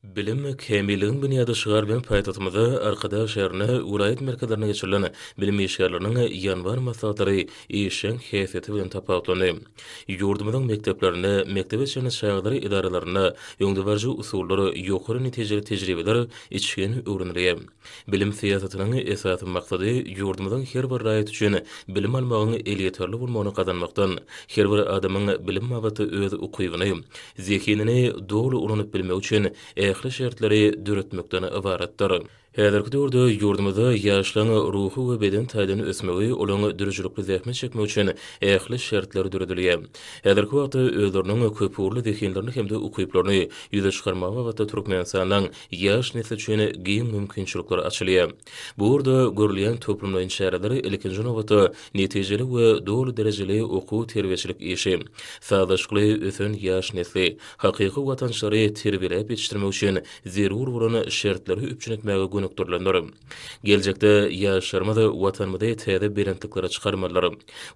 Bilim, kämilligiň binýady şygary bilen paýtagtymyzda, Arkadag şäherinde, welaýat merkezlerinde geçirilen bilim işgärleriniň ýanwar maslahatlary işjeň häsiýeti bilen tapawutlandy. Ýurdumyzyň mekdeplerinde, mekdebe çenli çagalar edaralarynda öňdebaryjy usullar, ýokary netijeli tejribeler içgin öwrenilýär. Bilim syýasatynyň esasy maksady ýurdumyzyň her bir raýaty üçin bilim almagyň elýeterli bolmagyny gazanmakdan, her bir adamyň bilim babatda öz ukybyny, zehinini doly ulanyp bilmegi üçin ähli şertleri döretmekden ybaratdyr. Häzirki döwürde ýurdumyzda ýaşlaryň ruhy we beden taýdan ösmegi, olaryň döredijilikli zähmet çekmegi üçin ähli şertler döredilýär. Häzirki wagtda özleriniň köpugurly zehinlerini hem-de ukyplaryny ýüze çykarmagy babatda Türkmenistanyň ýaş nesli üçin giň mümkinçilikler açylýar. Bu ugurda görülýän toplumlaýyn çäreler ilkinji nobatda netijeli we doly derejeli okuw-terbiýeçilik işi, sazlaşykly ösen ýaş nesli, hakyky watançylary terbiýeläp ýetişdirmek üçin zerur bolan şertleri üpjün etmäge gönükdirilendir. Geljekde ýaşlarymyz Watanymyzy täze belentliklere çykarmalydyr.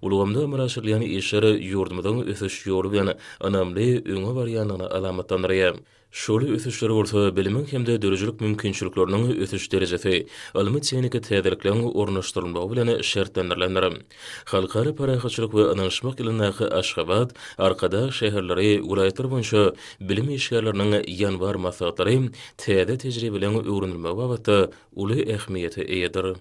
Ulgamda amala aşyrylýan işler ýurdumyzyň ösüş ýoly bilen ynamly öňe barýandygyny alamatlandyrýar. Şol ösüşler bolsa bilimiň hem-de döredijilik mümkinçilikleriniň ösüş derejesi, ylmy-tehniki täzelikleriň ornaşdyrylmagy bilen şertlendirilendir. Halkara parahatçylyk we ynanyşmak ýylyndaky Aşgabat, Arkadag şäherleri, welaýatlar boýunça bilim işgärleriniň ýanwar maslahatlary täze tejribeleriň öwrenilmegi babatda uly ähmiýete eýedir.